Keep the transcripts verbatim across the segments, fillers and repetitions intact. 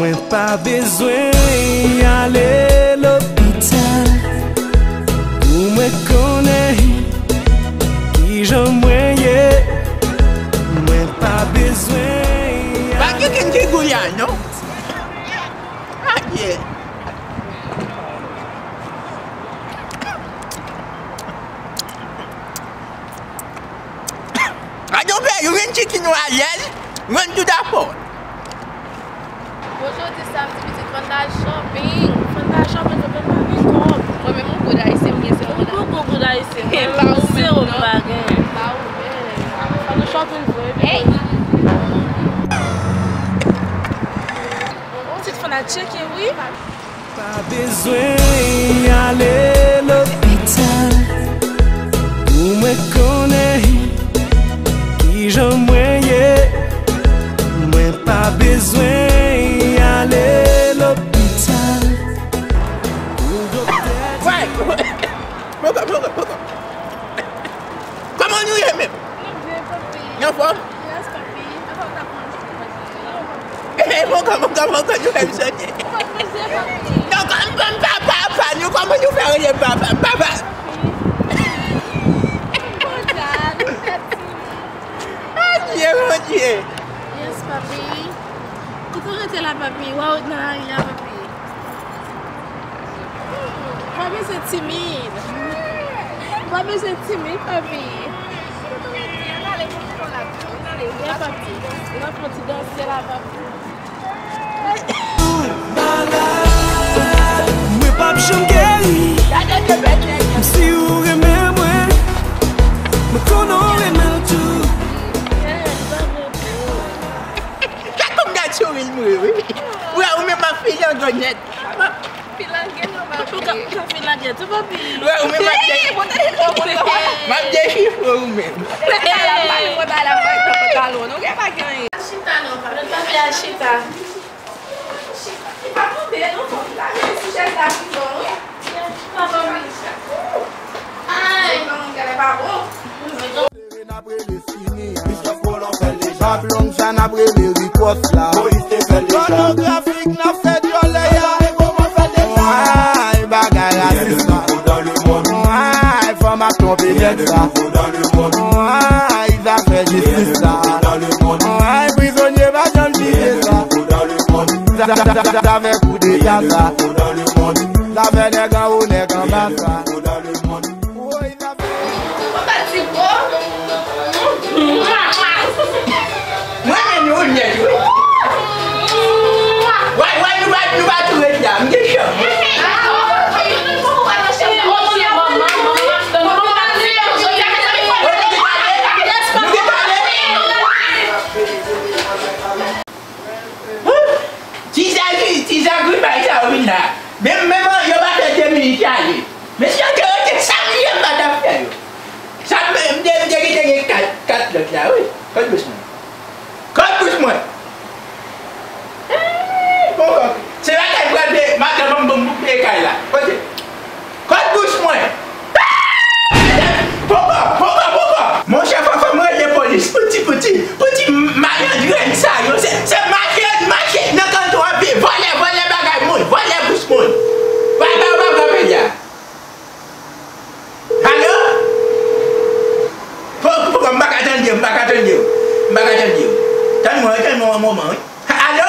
Mwen pa bezwen ale lopital pou mwen konnen kijan mwen ye. Mwen pa bezwen. Pa gen kenn ki gouya, non? Adye. Gade yon peyi, yon ti ki nou alyèz, yon tout afò. Bon, jodi samdi, pitit, fò n t al shopping. Fò n t al shopping, nou menm pa gen kòb. Mwen menm, yon goud ayisyen m gen sèlman. Yon gwo goud ayisyen. E pa ou menm, non. Zewo m pa gen. Pa ou menm. Fò nou shopping vre, wi. Hey! Yon ti fò n al tcheke, wi. Pa bezwen ale lopital pou mwen konnen kijan mwen ye. Mwen pa bezwen ale lopital pou doktè di mwen. Poko, poko, poko. Kòman nou ye menm? Nou byen, papi. Nou anfòm? Yes, papi. Apa w t ap manje pou mwen jodi a? Eh, poko, poko, poko, nou fè m sote. Ou pa t manje, papi? Non, kòm, kòm papa, papa nou, kòman nou fè rele papa, papa? Papi. Bon, dad, ou fè ti. Adye, Bondye. Yes, papi. Kote w rete la, papi? Wè w nan lari a, papi. Pa bezwen timid. Pa bezwen timid, papi. Vyen, papi. N ap fè ti danse la, papi. Malad, mwen p ap janm geri. Si ou renmen mwen, mwen konnen w renmen l tou. Gad kòm gad souri l mwen, wi. Wè, ou menm ap filange nèt. Filange non, papi. Ou ka, ou ka filange tou, papi. Wè, ou menm ap de-, m ap dechifre ou menm. Ala, papi, mwen pa la, mwen pa pantalon, non, gen pa gen anyen. Chita non, papi. Papi, al chita. Chita. Li pa tonbe, non, fò li lage li sou chèz la pi bon, wi. Chita, papi. Ay. Gade pa bon. Sere n ap rele Sini. Christophe Colomb fè l deja. Pap Longchamp n ap rele Ricos la. Moïse te fè l deja. Pònografik n ap fè djòlè a. Ay, bagay rasis la. Ay, fanm ap twonpe nèg sa. Ay, zafè jistis la. Ay, prizonye pa janm bliye sa. Zafè koudeta sa. Zafè nèg anwo, nèg anba sa. Ou pa ti gwo. Mwen menm, ou nèt, wi. Wè, wè, nou va, nou va tou ret la. M gen chanm. Ti zagri, ti zagri bay sa yo vin la. Menm, menm yo pa fè de minit y ale. Mesye, yo te rete sa m ye m pa t ap fè yo. Sa m, m te, m te kite gen kat, kat lòt la, wi. Kot bouch mwen? Kot bouch mwen? Eey, poko. Se la kay pral de, madanm m ban m pou peye kay la. Kote? Kot bouch mwen? Poko, poko, poko. Monchè, fò, fò m rele polis. Pouti, pouti, pouti malandren sa yo. Se, se mache, mache nan kanton an pi. Vòlè, vòlè bagay moun. Vòlè bouch moun. Vòlè, vòlè, vòlè, vòlè. Alo? Poko, poko, m pa ka tande w, m pa ka tande w. M pa ka tande w. Tann mwen, tann mwen yon moman, wi. Alo?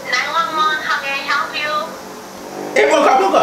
Nine one one, how may I help you? E poko, poko.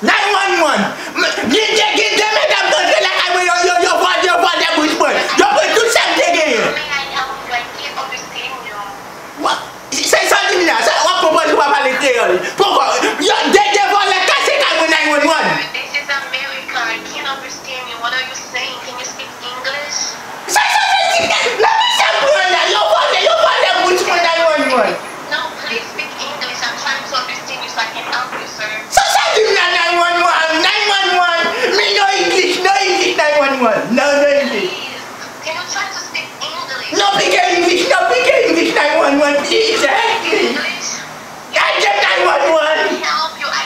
Nine one one. M-, gen de, gen de medam k antre lakay mwen, yo, yo, yo vòlè, yo vòlè bouch mwen. Yo pran tout sa m te genyen. How may I help you? I can't understand you. Wa-, se sa w di m la, sa w ap konprann si w pa pale kreyòl. Poko, yo, de, de vòlè kase kay mwen, nine one one. This is America. I can't understand you. What are you saying? Can you speak English? Sa, sa, sa, sa, nan ki sa m pran la? Yo vòlè, yo vòlè bouch mwen, nine one one. No, please speak English. I'm trying to understand you so I can help you, sir. Sa, sa di m la, nine one one, nine one one. Me no English, no English, nine one one. No, no English. Please, can you try to speak English? No pike English, no pike English, nine one one, please, help me. English? Help me, nine one one. Help you. I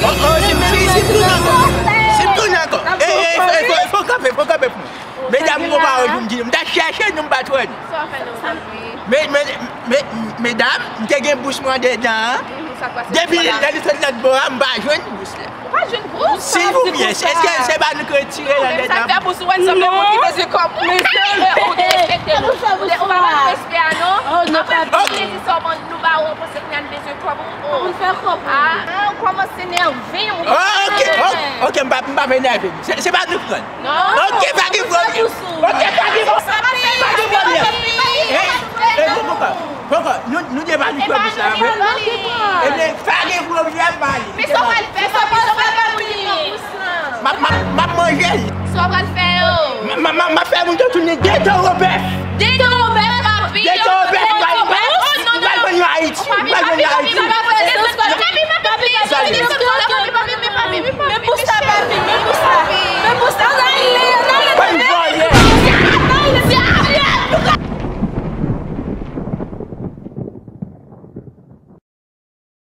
Oh, oh, si, si, si m tounen ankò. Si m tounen ankò. Ey, ey, fò, fò, fò kanpe, fò kanpe pou mwen. Medam, mwen pa wè pou m di nou. M t ap chèche nou, m pa t wè nou. Sa w fè nou, tanpri? Me, me, me, medam, m te gen bous mwen andedan an. Depi lè li sot lòt bò a, m pa jwenn bous la. Ou pa jwenn bous? Silvouplè, èske se pa nou k retire l andedan? Sa fè bous ou wè sanble moun ki bezwen kòb. Ou derespekte nou. Ou pa ban nou respè a non. Apre tout plezi sa w ban nou ba ou an konsèy, kounye a nou bezwen kòb ou. Pou n fè kòb. Ah, ou kòmanse nève. Oh, ok, ok, ok, m pa, m pa vin nève. Se, se pa nou k pran. Non. Ok, pa gen pwoblèm. Ok, pa gen pwoblèm. Pa gen pwoblèm. Eh, eh, poko, poko, nou, nou te pa di kòb sa vre. Ebyen, pa gen pwoblèm, pa li. Men sa w pral fè, sa w pral fè pou li? M ap, m ap, m ap manje l. Sa w pral fè yo? M, m, m, m ap fè moun yo tounen de toro bèf. De toro